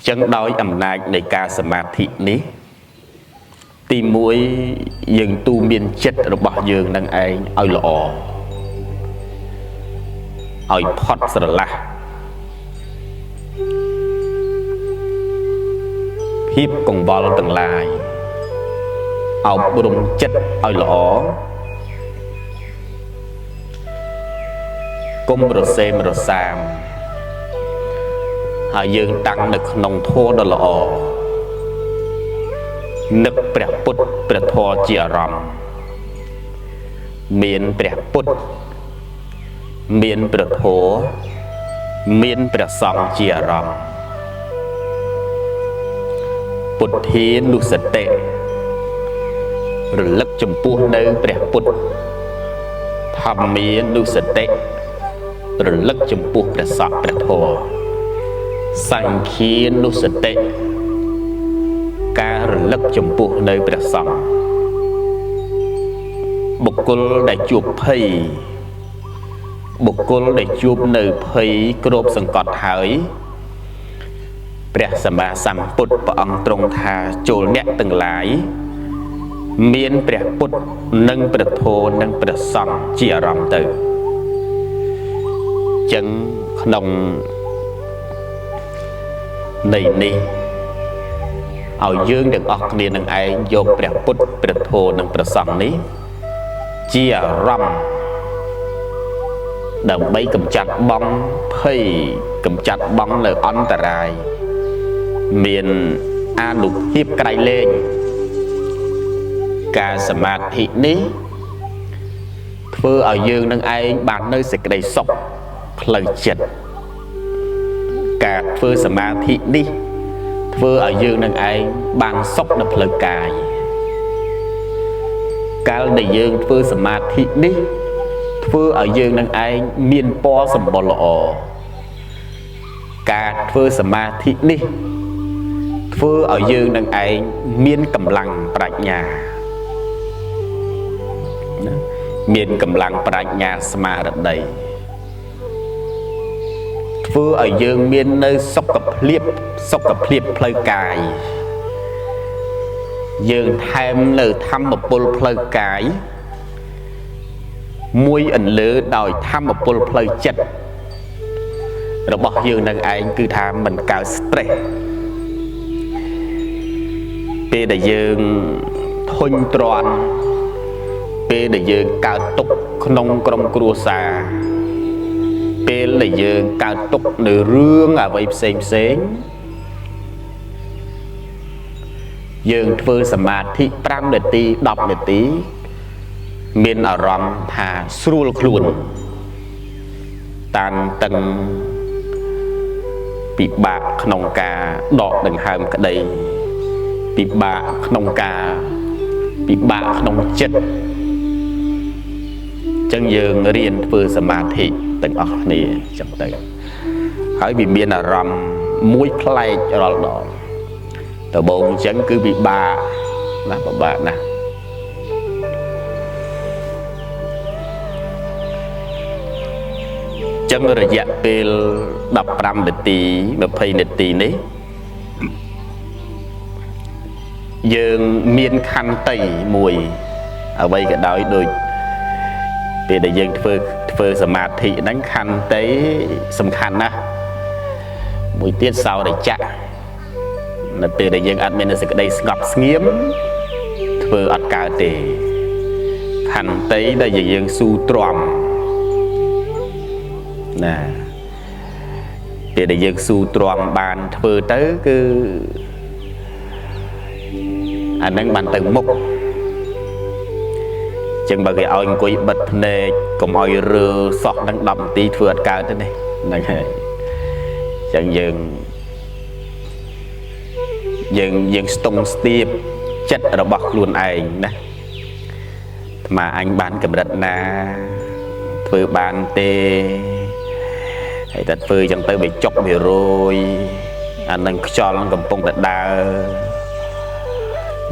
ចឹងដោយអំណាចនៃការសមាធិនេះទី1យើងទូមានចិត្តរបស់យើងនឹងឯងឲ្យល្អឲ្យផុតស្រឡះភាពកង្វល់ទាំងឡាយអប់រំចិត្តឲ្យល្អកុំរសេមរសាមហើយយើងតាំងនៅក្នុងធម៌ដ៏ល្អនឹកព្រះពុទ្ធព្រះធម៌ជាអារម្មណ៍មានព្រះពុទ្ធមានព្រះធម៌មានព្រះសង្ឃជាអារម្មណ៍ពុទ្ធានុសតិរលឹកចំពោះនៅព្រះពុទ្ធធម្មានុសតិរលឹកចំពោះព្រះសង្ឃព្រះធម៌សង្ឃានុសតិការរលឹកចំពោះនៅព្រះសង្ឃបុគ្គលដែលជួបភ័យបុគ្គលដែលជួបនៅភ័យគ្របសង្កត់ហើយព្រះសម្មាសម្ពុទ្ធព្រះអង្គទ្រង់ថាចូលអ្នកទាំងឡាយមានព្រះពុទ្ធនិងព្រះធម៌និងព្រះសង្ឃជាអារម្មណ៍ទៅចឹងក្នុងនៃនេះឲ្យយើងទាំងអស់គ្នានឹងឯងយកព្រះពុទ្ធព្រះធម៌និងព្រះសង្ឃនេះជាអារម្មណ៍ដើម្បីកម្ចាត់បងភ័យកម្ចាត់បងនៅអន្តរាយមានអានុភាពក្រៃលែងការសមាធិនេះធ្វើឲ្យយើងនឹងឯងបាននៅសេចក្តីសុខផ្លូវចិត្តការធ្វើសមាធិនេះធ្វើឲ្យយើងនឹងឯងបានសុខនៅផ្លូវកាយកាលដែលយើងធ្វើសមាធិនេះធ្វើឲ្យយើងនឹងឯងមានពណ៌សម្បុរល្អការធ្វើសមាធិនេះធ្វើឲ្យយើងនឹងឯងមានកម្លាំងប្រាជ្ញាណាមានកម្លាំងប្រាជ្ញាស្មារតីធ្វើឲ្យយើងមាននៅសុខភាពសុខភាពផ្លូវកាយយើងថែមនៅធម្មពលផ្លូវកាយមួយអន្លើដោយធម្មពលផ្លូវចិត្តរបស់យើងនឹងឯងគឺថាមិនកើត stress ពេលដែលយើងធុញទ្រាន់ពេលដែលយើងកើតទុក្ខក្នុងក្រុមគ្រួសារពេលដែលយើងកើតទុក្ខនៅរឿងអ្វីផ្សេងផ្សេងយើងធ្វើសមាធិ5នាទី10នាទីមានអារម្មណ៍ថាស្រួលខ្លួនតានតឹងពិបាកក្នុងការដកដង្ហើមក្តីពិបាកក្នុងការពិបាកក្នុងចិត្តចឹងយើងរៀនធ្វើសមាធិទាំងអស់គ្នាចឹងទៅហើយវាមានអារម្មណ៍មួយប្លែករាល់ដងដំបូងចឹងគឺពិបាកណាស់ពិបាកណាស់ចឹងរយៈពេល15នាទី20នាទីនេះយើងមានខន្តីមួយអ្វីក៏ដោយដូចពេលដែលយើងធ្វើសមាធិហ្នឹងខន្តីសំខាន់ណាស់មួយទៀតសោរិចៈនៅពេលដែលយើងអត់មានសេចក្តីស្ងប់ស្ងៀមធ្វើអត់កើតទេខន្តីដែលយើងស៊ូទ្រាំណាពេលដែលយើងស៊ូទ្រាំបានធ្វើទៅគឺអានឹងបានទៅមុខចឹងបើគេឲ្យអង្គុយបិទភ្នែកកុំឲ្យរើសោះនឹង10នាទីធ្វើអត់កើតទេនេះហ្នឹងហើយចឹងយើងស្ទង់ស្ទាបចិត្តរបស់ខ្លួនឯងណាអាត្មាអញបានកម្រិតណាធ្វើបានទេហើយតែធ្វើចឹងទៅវាចុកវារយអានឹងខ្យល់កំពុងតែដើរ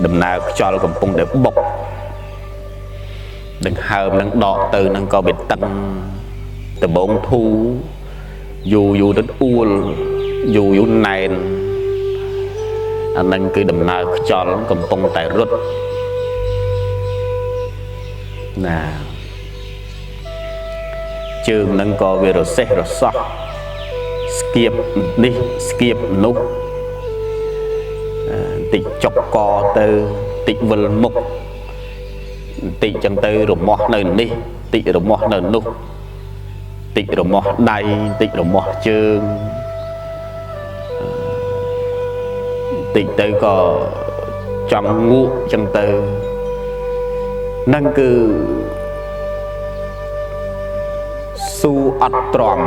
ដំណើរខ្យល់កំពុងតែបុកដង្ហើមនឹងដកទៅនឹងក៏វាតឹងដបងធូយូរយូរទៅអួលយូរយូរណែន អានឹងគឺដំណើរខ្យល់កំពុងតែរត់ណាជើងនឹងក៏វារសេះរសោះស្គៀបនេះស្គៀបនោះតិចចុកកទៅតិចវិលមុខតិចចឹងទៅរមាស់នៅនេះតិចរមាស់នៅនោះតិចរមាស់ដៃតិចរមាស់ជើងតិចទៅក៏ចង់ងក់ចឹងទៅនឹងគឺស៊ូអត់ទ្រាំ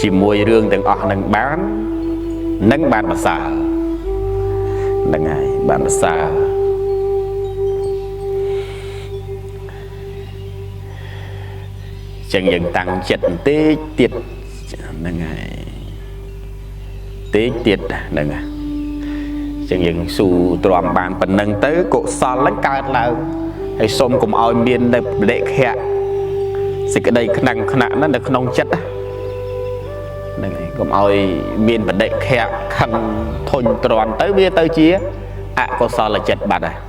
ជាមួយរឿងទាំងអស់នឹងបាននឹងបានប្រសើរហ្នឹងហើយបានប្រសើរចឹងយើងតាំងចិត្តបន្តិចទៀតហ្នឹងហើយតិចទៀតហ្នឹងហើយចឹងយើងស៊ូទ្រាំបានប៉ុណ្ណឹងទៅកុសលហ្នឹងកើតឡើងហើយសូមកុំឲ្យមាននៅបដិខៈសេចក្តីខ្លាំងខ្នាក់ហ្នឹងនៅក្នុងចិត្តហ្នឹងហើយកុំឲ្យមានបដិខៈខឹងធុញទ្រាន់ទៅវាទៅជាអកុសលចិត្តបាត់ហើយ។